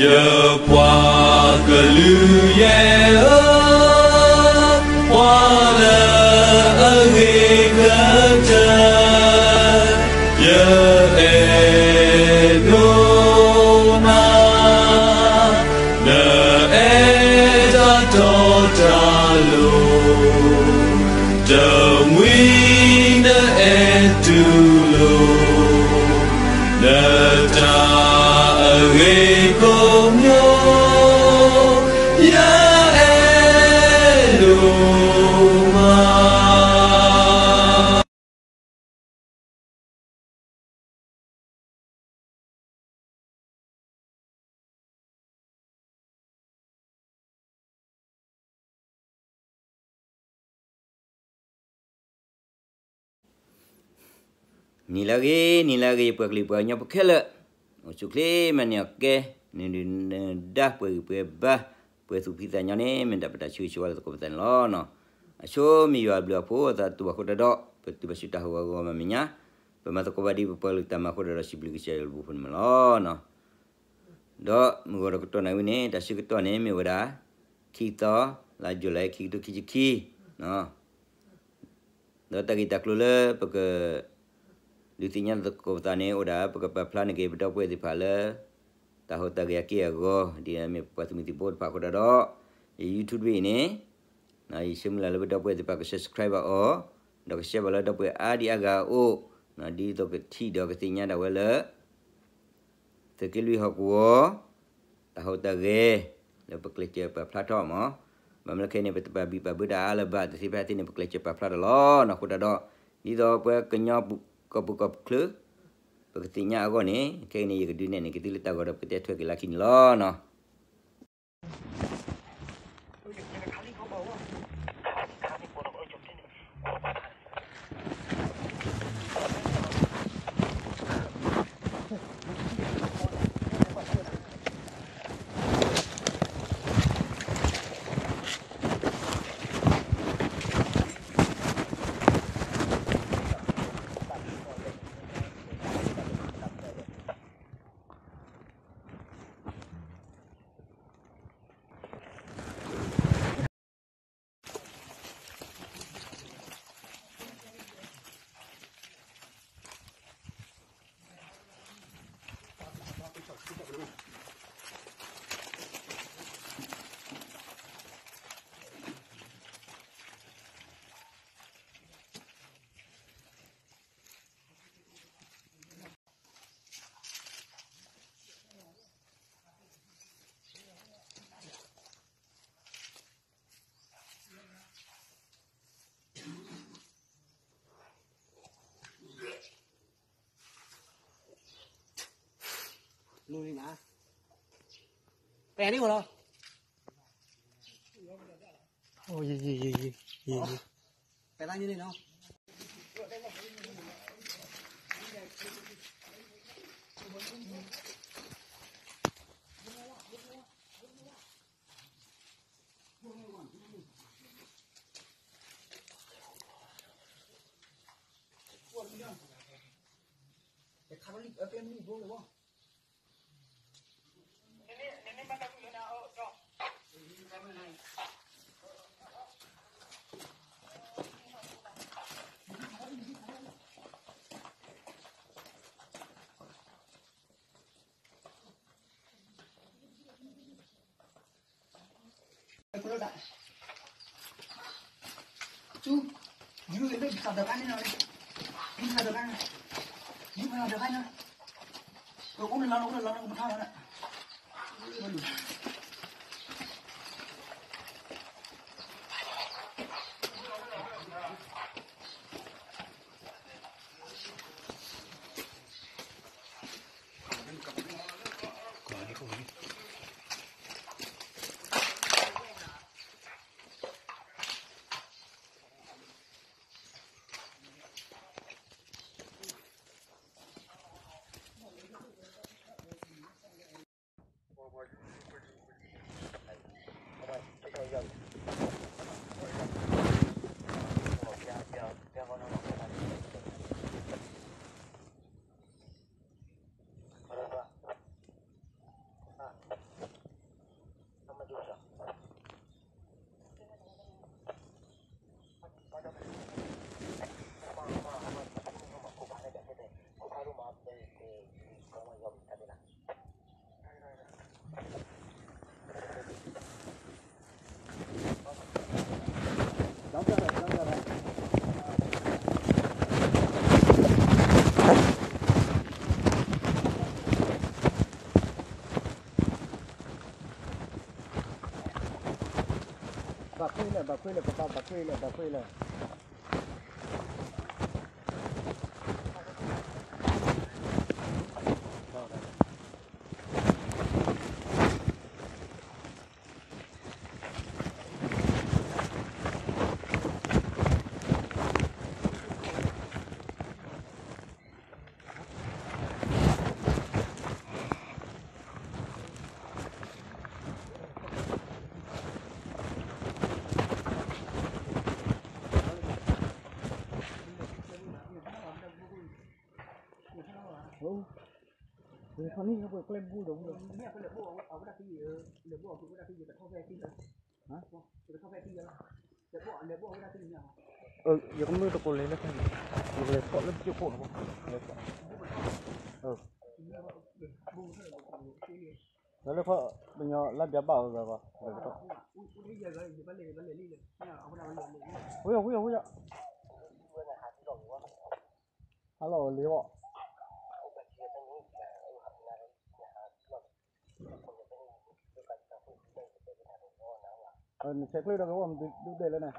ယပှၤကလုာ်ယဲၢ်ဧၢ, ပှၤလၢအဂ့ၤကတၢၢ်, ယအဲၣ်ဒိးနၤ, နအဲၣ်တၢ်တီတၢ်လိၤ, တမှံၤနအဲၣ်တူၢ်လိာ် နတၢ်အဂ့ၤကိးမံၤ, ယအဲၣ်ဒိးမး. နံၤလၢအဂ့ၤ, နံၤလၢအဂ့ၤ ပှၤကလုာ်ပှၤကညီဖိခဲလၢာ်, အိၣ်ဆူၣ်ချ့မၤန့ၢ်အီၣ်ကဲ, နဒုၣ်နဒါပှဲၤဂံၢ်ပှဲၤဘါ, ပှဲၤသူၣ်ဖှံသးညီန့ၣ် မ့ၢ်ဒၣ်ပတၢ်ဆၢဂ့ၤဆၢဝါလၢသကိးပသးန့ၣ်လီၤ. အဆိမ့ၢ်ယွၤအဘျုးအဖှိၣ်အသးတူၢ်ဘၣ်အဃိတၢ်ဒီး ပတုၤဘၣ်ဆူတၢ်ဟးဂီၤဂီၤမးမဲာ်ညါ, ပမၤသကိးဘၣ်ဒ်ပပှၤကလုာ်တၢ်မၤအဃိတၢ်ဒီး စံးဘျုးကစၢ်ယွၤလၢပူဖိန့ၣ်မးလီၤ. ဒီးမုၢ်ဂီၤတကတီၢ်နၣ်ဝံၤန့ၣ် တၢ်ဆၢကတီၢ်န့ၣ်မ့ၢ်ဝဲဒၣ် ခံသီ လါယူၤလံ ခံကထိခံဆံခံ, ဒီးတၢ်ဂ့ၢ်တၢ်ကျိၤလၢပက ဒုးသ့ၣ်ညါသကိးပသးန့ၣ် အိၣ်ဒၣ်ပကပာ်ဖျါန့ၢ်က့ၤပဒီပုၢ်ဝဲၢ်သ့ၣ်တဖၣ်လၢ တၢ်ဟူးတၢ်ဂဲၤအက့ၢ်အဂီၤ ဒ်မ့ၢ်ပှၤသုးမုၢ်သံၣ်ဘိတဖၣ်အဃိတၢ်ဒီး ယ YouTube အံၤန့ၣ် ယဆၢမုၢ်လၢ်လၢပဒီပုၢ်ဝဲၢ်သ့ၣ်တဖၣ်က subscribe ဘၣ်အီၤ, ဒီးက share ဘၣ်လၢဒီပုၢ်ဝဲၢ်အါဒံအါဂၤအအိၣ်, ဒ်သိးကထံၣ်ဒီးကသ့ၣ်ညါဒၣ်ဝဲလၢ သုးက့လွံၢ်ဟီၣ်ကဝီၤ တၢ်ဟူးတၢ်ဂဲၤ လၢပကျဲးစၢးပာ်ဖျါထီၣ်မး, ဘၣ်မနုၤလဲၣ်ခဲအံၤန့ၣ် ပတပာ်ဘံၣ်ပာ်ဘၢတၢ်အါလၢၤဘၣ်, တသ့ဖဲအသ့န့ၣ် ပကျဲးစၢးပာ်ဖျါထီၣ်လီၤ. အဃိတၢ်ဒီး ဒ်သိးပှၤကညီကီၢ်ပူၤကီၢ်ချၢ ပကသ့ၣ်ညါအဂီၢ်န့ၣ် ခဲအံၤန့ၣ် ယကဒုးနဲၣ်န့ၢ်က့ၤသုလၢတၢ်ဂီၤဒီး ပကတဲထွဲက့ၤလၢခံန့ၣ်လီၤ. လူလံနၤ, ပဲာ်လံဝဲလီၤ, အိ ယံၤယံၤယံၤယံၤယံၤ, ပဲာ်သးညါန့ၣ်နီၤ. ဘၣ်ခွ့လၢ ဘၣ်ခွ့လၢ ပပၢ်ဘၣ်ခွ့လၢ ဘၣ်ခွ့လၢ ယကမၢတကိးလဲၤလၢခဲန့ၣ်, ယကလဲၤထီၣ်လၢပကၠိခိၣ်န့ၣ်, လၢခီၣ်ပညီလၢပျၢၤဘၣ်ဝဲဘၣ်, ဝံၢ်ယီၤ ဝံၢ်ယီၤ ဝံၢ်ယီၤ, ဟါလီၤလ့အီၣ်, နဆဲးကျၢဒီးကဝီၤမ့ၢ်ဒုးဒဲးလၢန့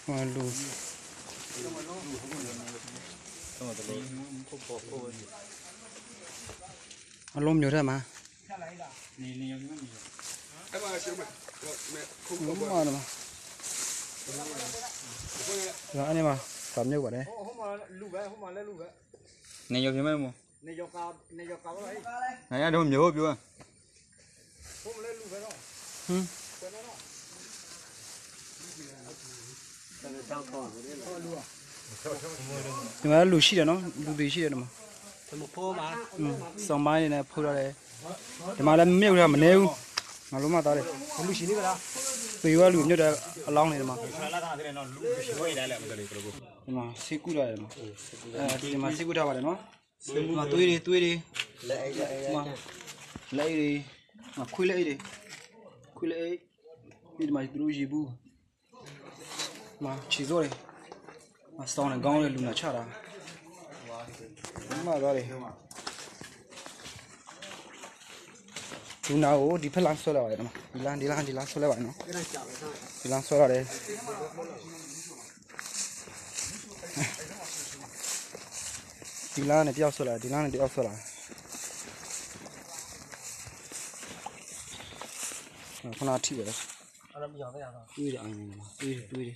ၣ် လူၤ, အလီၤမၠိၤတၢ်မး, အန့ၣ်မး, တၢ်မၠိၤဘၣ်န့ၣ်, န့ၣ်ယီၤဖဲမးမး, နယီၤမၠိၤဟိပျိ, နမၤလူၤဆံၣ်ဒီးနီၤ လူၤသ့ၣ်ဆံၣ်ဒီးနမၤ, စီၤမါန့ၣ်ဖိဒီး, တမၤလၢမ့ၢ်ဝဲဒၣ်မနဲအူ, မၤလိမၤသးဒီး, ပှ့ၤဝဲလူၤမၠိၤဒီးအလီၢ်န့ၣ်တမၤ, ဆ့ကူၣ်တၢ်, မၤဆ့ကူၣ်တၢ်ဘၣ်ဒီးနီၤ, မၤသွ့ဒ့ သွ့ဒ့, လၢအံၤဒ့, မၤခွ့လၢအံၤဒ့, ခွ့လၢအံၤ, မ့ၢ်တမၤယကရူၢ်ယံၤဘူၣ် မၤဆံးသိၣ်န့ၣ်, မၤစီၤန့ၣ် ခေါင်းန့ၣ် လူၤနၤဆၣ်ဒီး, မၤသးန့ၣ်, လူၤနၤအိၣ် ဒ်ဖဲလါဆီလၢၤဘၣ်, ဒ်လါ ဒ်လါ ဒ်လါဆီလၢၤဘၣ်နီၤ, ဒ်လါဆီလၢၤဒီး, ဒ်လါန့ၣ်တအီၣ်ဆီလၢၤ ဒ်လါန့ၣ်တအီၣ်ဆီလၢၤ, ခီနထံၣ်ဝဲ, သွ့ဒ့ သွ့ဒ့,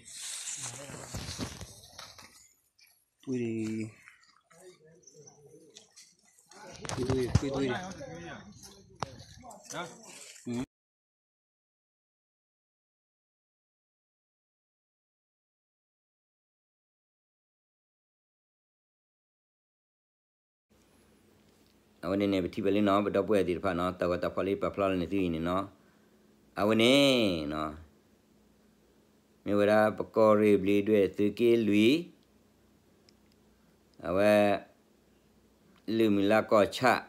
သွ့ဒ့, သွ့သွ့ဒ့, အဝဲန့ၣ်န့ၣ် ပထံၣ်ဘၣ်လံနီၤ ပဒီပုၢ်ဝဲၢ်သ့ၣ်တဖၣ်နီၤ တၢ်ဂီၤတၢ်ဖီၣ်လၢပာ်ဖျါလၢန့ၣ်သုအံၤန့ၣ်နီၤ, အဝဲန့ၣ်နီၤ မ့ၢ်ဝဲဒၣ်ပကီၢ်ရ့ၣ်ဘျံးဒွဲၣ်သုးက့လွံၢ် အဝဲ လုၢ်မုၢ်လါကီၢ်ဆၣ်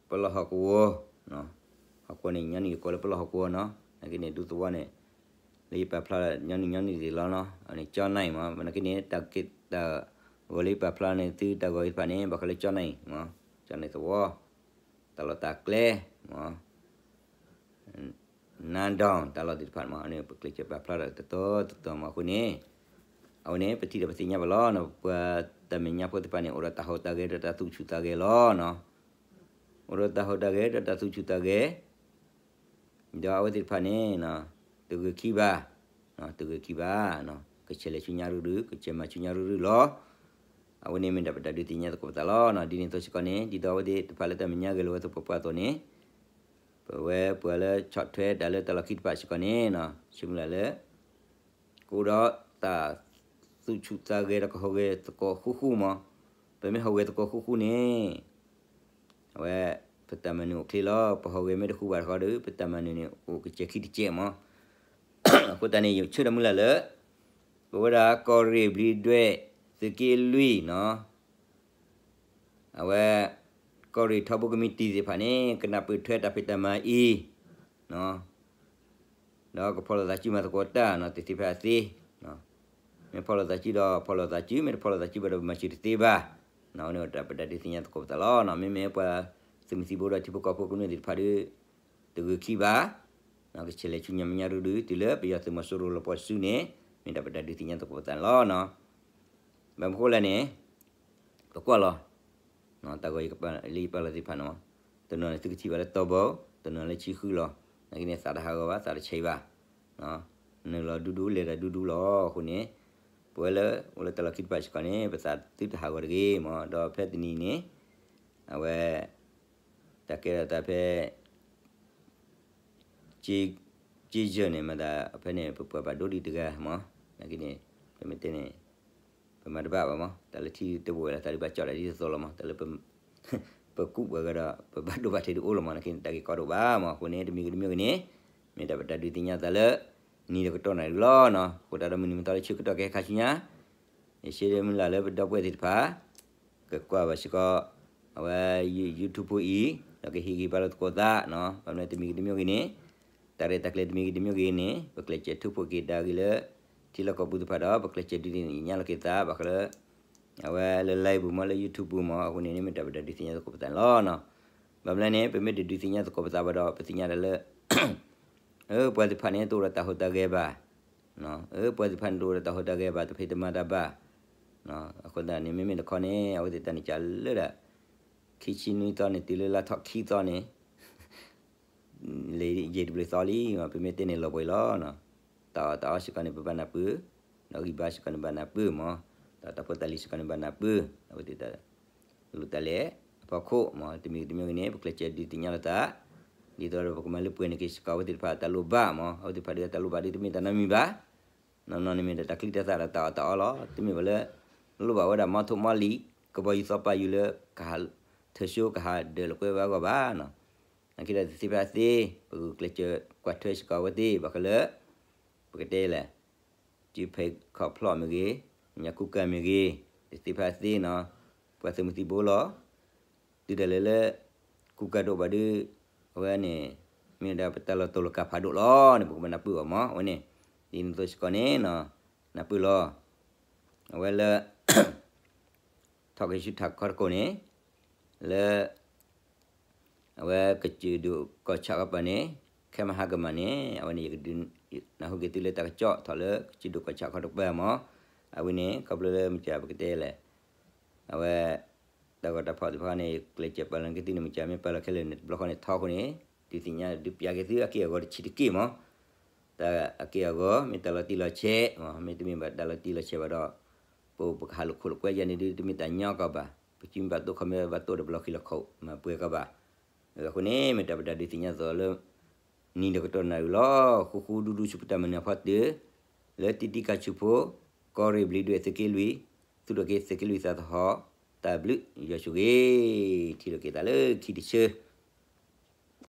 ပလီၢ်ဟီၣ်ကဝီၤ, ဟီၣ်ကဝီၤန့ၣ် ညီနုၢ်ယကိးလၢပလီၢ်ဟီၣ်ကဝီၤနီၤ, နာ်က့န့ၣ် ဒူသဝီန့ၣ် လၢယပာ်ဖျါညီနုၢ်ညီနုၢ်သ့ၣ်လီၤနီၤ, အန့ၣ်ကၠီနၢ်အံၤမး နာ်က့န့ၣ် တၢ်ဂီၤလၢယပာ်ဖျါန့ၣ် သုတၢ်ဂီၤသ့ၣ်တဖၣ်န့ၣ် ဘၣ်ဃးလၢကၠီနၢ်အံၤမး, ကၠီနၢ်သဝီ, တၢ်လီၢ်တၢ်ကျဲမး နါဒီၣ် တၢ်လီၢ်သ့ၣ်တဖၣ်မး အန့ၣ် ပကျဲးစၢးပာ်ဖျါဒီးတတီတတီမးအဃိန့ၣ်, အဝဲန့ၣ် ပထံၣ်ဒီးပသ့ၣ်ညါဘၣ်လီၤနီၤ ပှၤတၢ်မဲာ်ညါဖိသ့ၣ်တဖၣ်န့ၣ် အိၣ်ဒီးတၢ်ဟူးတၢ်ဂဲၤဒီးတၢ်သူၣ်ဆူၣ်သးဂဲၤလီၤနီၤ, အိၣ်ဒီးတၢ်ဟူးတၢ်ဂဲၤဒီးတၢ်သူၣ်ဆူၣ်သးဂဲၤ ဒီးအဝဲသ့ၣ်တဖၣ်န့ၣ် တဂ့ၤခံဘၣ်, တဂ့ၤခံဘၣ်, ကဆဲးလဲၤဆူညါရုၢ်ရုၢ် ကဆဲးမၤဆူညါရုၢ်ရုၢ်လီၤ. အဝဲန့ၣ်မ့ၢ်ဒၣ်ပတၢ်ဒုးသ့ၣ်ညါသကိးပသးလီၤ. ဒ်န့ၣ်အသိးစ့ၢ်ကီးန့ၣ် ဒ်သိးအဝဲသ့ၣ်တဖၣ်လၢတၢ်မဲာ်ညါဂဲၤလိာ်ဝဲသပှၢ်ပှၢ်အသိးန့ၣ်, ပဝဲပှၤလၢဆီၣ်ထွဲတၢ်လၢတၢ်လီၢ်ခံတဖၣ်စ့ၢ်ကီးန့ၣ် ဆၢမုၢ်လၢ်လၢ ကအိၣ်ဒီးတၢ်သူၣ်ဆူၣ်သးဂဲၤဒီးကဟူးဂဲၤသကိးဃူဃူမး, ပမ့ၢ်ဟူးဂဲၤသကိးဃူဃူန့ၣ် အဝဲ ပတၢ်မၤနၢၤအိၣ်ချ့လီၤ. ပဟူးဂဲၤမ့ၢ်တဃူဘၣ်တဃီဒီး ပတၢ်မၤနၢၤန့ၣ် အိၣ်ကစဲးခံတစဲးမး. အဃိသတးန့ၣ် ယဆၢထၢၣ်မုၢ်လၢ်လၢ ပဝဲဒၣ်ကီၢ်ရ့ၣ်ဘျံးဒွဲၣ်သုးက့လွံၢ်နီၤ, အဝဲ ကီၢ်ရ့ၣ်ထီဘိကမံးတံာ်သ့ၣ်တဖၣ်န့ၣ် ကနၢ်ပၢၢ်ထွဲတၢ်ဖံးတၢ်မၤအံၤ ဒီးကဖီၣ်လိာ်သးစုမၤသကိးတၢ်နီၤ သ့ၣ်သ့ၣ်ဖဲအသ့, မ့ၢ်ဖီၣ်လိာ်သးစုဒီးဖီၣ်လိာ်သးစု, မ့ၢ်တဖီၣ်လိာ်သးစုဘၣ်ဒီးပမၤစၢၤတသ့ဘၣ်, န့ၣ်တၢ်ပဒုးသ့ၣ်ညါသကိးပသးလီၤ. မ့မ့ၢ်ပှၤသုးမုၢ်သံၣ်ဘိဒီးထံဖိကီၢ်ဖိကမျၢၢ်သ့ၣ်တဖၣ်ဒီး တဂုာ်ခံဘၣ်, ကဆဲးလဲၤဆူညါမညါရူဒုး တုၤလၢပယီၤသုးမီၤစိရိၤလီၤပှီၢ်စုန့ၣ် မ့ၢ်တၢ်ပဒုးသ့ၣ်ညါသကိးပသးန့ၣ်လီၤ. ဘၣ်မနုၤဃိလဲၣ်န့ၣ် ပကွၢ်လီၤ တၢ်ဂီၤအံၤလၢယပာ်လီၤသ့ၣ်တဖၣ်န့ၣ်, တနီၤန့ၣ်သုကထံၣ်ဘၣ်လၢတီဘီ, တနီၤလၢဆံဃုလီၤ. နာ်က့န့ၣ် သးတဟးဂီၤဘၣ်, သးတဆံးဘၣ်, နုာ်လီၤဒူဒူ လဲၤဒီးဒူဒူလီၤ. အဃိန့ၣ် ပဝဲလၢ အိၣ်လၢတၢ်လီၢ်ခံတဖၣ်စ့ၢ်ကီးန့ၣ် ပသးသုတဟးဂီၤတဂ့ၤမး, ဒီးဖဲတနံၤန့ၣ် အဝဲ တၢ်ကဲထီၣ်သးဖဲ က့ယၢၢ်န့ၣ် မၤသးဖဲန့ၣ် ပပှၤဘၣ်ဒိဒံးတဂၤမး, နာ်က့န့ၣ် ပမ့ၢ်တဲန့ၣ် ပမၤတဘၣ်ဘၣ်မး, တၢ်လၢထံတဘိဝဲလၢ် သးဒုးဘၣ်ကၠီၣ်တၢ်ဒ်သိးသိးလီၤမး, တၢ်လၢ ပကူးပှၤဂၤဒီး ပဘၣ်ဒိဘၣ်ထံးဒုးအိၣ်လီၤမး, နာ်က့န့ၣ် တၢ်ဂ့ၢ်ကီဒိၣ်ဘၣ်မး, အဃိန့ၣ် တမံၤဂ့ၤတမံၤဂ့ၤန့ၣ် မ့ၢ်တၢ်ပတၢ်ဒုးသ့ၣ်ညါသးလၢ နံၤဒီးကတီၢ်နၣ်ရံၣ်လီၤနီၤ, အဃိတၢ်ဒီးမုၢ်နံၤမုၢ်သီလၢဆၢကတီၢ်ကဟဲခါဆူညါ ယဆၢမုၢ်လၢ်လၢပဒီပုၢ်ဝဲၢ်သ့ၣ်တဖၣ် ကကွၢ်ဘၣ်စ့ၢ်ကီး အဝဲ YouTube ဖိအံၤ ဒီးကဟ့ၣ်ဂံၢ်ဘါလိာ်သကိးသးနီၤ, ဘၣ်မနုၤတမံၤဂ့ၤတမံၤဂ့ၤန့ၣ် တၢ်ရဲၣ်တၢ်ကျဲၤတမံၤဂ့ၤတမံၤဂ့ၤန့ၣ် ပကျဲးစၢးထုးဖှိၣ်က့ၤဒၣ်ဂ့ၤလၢ ထံလီၢ်ကီၢ်ပူၤသ့ၣ်တဖၣ်ဒီး ပကျဲးစၢးဒုးသ့ၣ်ညါလိာ်က့ၤသး ဘၣ်ဃးလၢ အဝဲလၢ live ပူၤမး လၢ YouTube ပူၤမး, အဃိန့ၣ် မ့ၢ်တၢ်ပတၢ်ဒုးသ့ၣ်ညါသကိးပသးန့ၣ်လီၤ. ဘၣ်မနုၤလဲၣ်န့ၣ် ပမ့ၢ်တဒုးသ့ၣ်ညါသကိးပသးဘၣ်ဒီး ပသ့ၣ်ညါဒၣ်လၢ အၢ ပှၤသ့ၣ်တဖၣ်န့ၣ် တအိၣ်ဒီးတၢ်ဟူးတၢ်ဂဲၤဘၣ်, အၢ ပှၤသ့ၣ်တဖၣ်န့ၣ် တအိၣ်ဒီးတၢ်ဟူးတၢ်ဂဲၤဘၣ် တဖံးတမၤတၢ်ဘၣ်, အဃိသတးန့ၣ် မ့မ့ၢ်တခီန့ၣ် အဝဲသ့ၣ်တၢ်န့ၣ်ကလၢဒၣ် ခံဆံနွံသီန့ၣ် တုၤလၢလါထီၣ်ခံသီန့ၣ် လၢယဲၢ်တဘျုးသီလံ, ပမ့ၢ်တဲန့ၣ်လီၤပှဲၤလီၤ. တၢ်အီၣ်တၢ်အီစ့ၢ်ကီးန့ၣ် ပဘၣ်နၢ်ပၢၢ်, ဒီးဂံၢ်ဘါစ့ၢ်ကီးန့ၣ်ဘၣ်နၢ်ပၢၢ်မး, ဒီးတၢ်ဖိတၢ်လံၤစ့ၢ်ကီးန့ၣ်ဘၣ်နၢ်ပၢၢ်, အဝဲသ့ၣ်တၢ် လူၤတၢ်လဲၤအဖီခိၣ်မး, တမံၤတမံၤဂ့ၤန့ၣ် ပကျဲးစၢးဒုးသ့ၣ်ညါလိာ်သး, ဒ်သိးဒီးပကမၤလၢပှဲၤန့ၢ်က့ၤစ့ၢ်ကီးအဝဲသ့ၣ်တဖၣ်တၢ်လိၣ်ဘၣ်မး, အဝဲသ့ၣ်တဖၣ်ဒုးတၢ်လိၣ်ဘၣ်ဒုးတမ့ၢ်တၢ်နီတမံၤဘၣ်, နီၢ်နီၢ်န့ၣ်မ့ၢ်ဒီးတၢ်ချံတၢ်သၣ်ဒီးတၢ်အီၣ်တၢ်အီလီၤ, တမ့ၢ်ဘၣ်လၢ လိၣ်ဘၣ်ဝဲဒၣ်မီထိၣ်မီလံၤ ကဘီယူၤသီပာ်ယူၤလၢ ကဟးထၢၣ်ဆိကဟးဒၢးလိာ်ကွဲဝဲအဂီၢ်ဘၣ်နီၤ, နာ်က့ဒီးသ့ၣ်သ့ၣ်ဖဲသ့ ပကကျဲးစၢးကွၢ်ထွဲစ့ၢ်ကီးအဝဲသ့ၣ် ဘၣ်ဃးလၢ ပကတဲလဲၣ် စုဖံးခီၣ်ဖျီၣ်မ့ၢ်ဂ့ၤ, ညါကူကၤမ့ၢ်ဂ့ၤ, တသ့ဖဲသ့နီၤ, ပှၤသုးမုၢ်သံၣ်ဘိလီၤ. တုၤဒၣ်လဲာ်လၢ ကူကၤဒိၣ်ဘၣ်ဒုး အဝဲန့ၣ် မ့ၢ်ဝဲဒၣ်ပတၢ်လီၤတူာ်လီၤကာ်ဖးဒိၣ်လီၤန့ၣ် ပကဘၣ်နၢ်ပၢၢ်အီၤမး, အဝဲန့ၣ် ဒ်န့ၣ်အသိးစ့ၢ်ကီးန့ၣ်နီၤ, နၢ်ပၢၢ်လီၤ. အဝဲလၢ ထီၣ်က့ၤဆူထးခီတခိၣ်န့ၣ် လၢ အဝဲကစၢၢ်ဒိၣ်ကီၢ်ဆၣ်ကပၤန့ၣ် ခဲမဟါကမၤန့ၣ် အဝဲန့ၣ် ယကဒုးနၢ်ဟူက့ၤသုလၢတၢ်ကစီၣ်ထီၣ်လၢကစၢၢ်ဒိၣ်ကီၢ်ဆၣ်ခီတကပၤမး, အဝဲန့ၣ် ခီဖျိလၢမ့ၢ်ကပကတဲလဲၣ်, အဝဲ တၢ်ဂီၤတၢ်ဖီၣ်သ့ၣ်တဖၣ်န့ၣ် ကျဲးစၢးပာ်လီၤက့ၤသုန့ၣ် မ့ၢ်ကမ့ၢ်ပာ်လီၤခဲလၢာ်န့ၣ် တဘျီဃီန့ၣ်ထီအဃိန့ၣ် ဒုးသ့ၣ်ညါဒုးပျးက့ၤသုအက့ၢ်အဂီၤတဆံးတက့ၢ်မး, တၢ်အက့ၢ်အဂီၤ မ့ၢ်တၢ်လီၤတံၢ်လီၤဆဲးမး မ့တမ့ၢ်ဘၣ်တၢ်လီၤတံၢ်လီၤဆဲးဘၣ်ဒီး ပပကဟးလိာ်ခိၣ်လိာ်ကွဲယဲန့ၣ်ဒုး တမ့ၢ်တၢ်ညီကီးဘၣ်, ပစုမ့ၢ်ဘၣ်တိၢ်ခီမ့ၢ်ဘၣ်တိၢ်ဒီးပလီၢ်ခံလီၢ်ခိၣ် မၤပှဲၤကီးဘၣ်. အဃိန့ၣ် မ့ၢ်တၢ်ပတၢ်ဒုးသ့ၣ်ညါသိးလၢ နံၤဒီးကတီၢ်နၣ်ရံၣ်လီၤ. ဃူဃူဒူဒူဆူပတၢ်မုၢ်နံၤအဖီတၢၢ် လၢတံတံကၤဆူၣ်ဖိ ကီၢ်ရ့ၣ်ဘျံးဒွဲၣ်သုးက့လွံၢ် သူၣ်ထီၣ်က့ၤသုးက့လွံၢ်သးသဟီၣ် တၢ်ဘျုးယွၤဆိၣ်ဂ့ၤ ထံၣ်လိာ်က့ၤသးလၢခံတဆၢ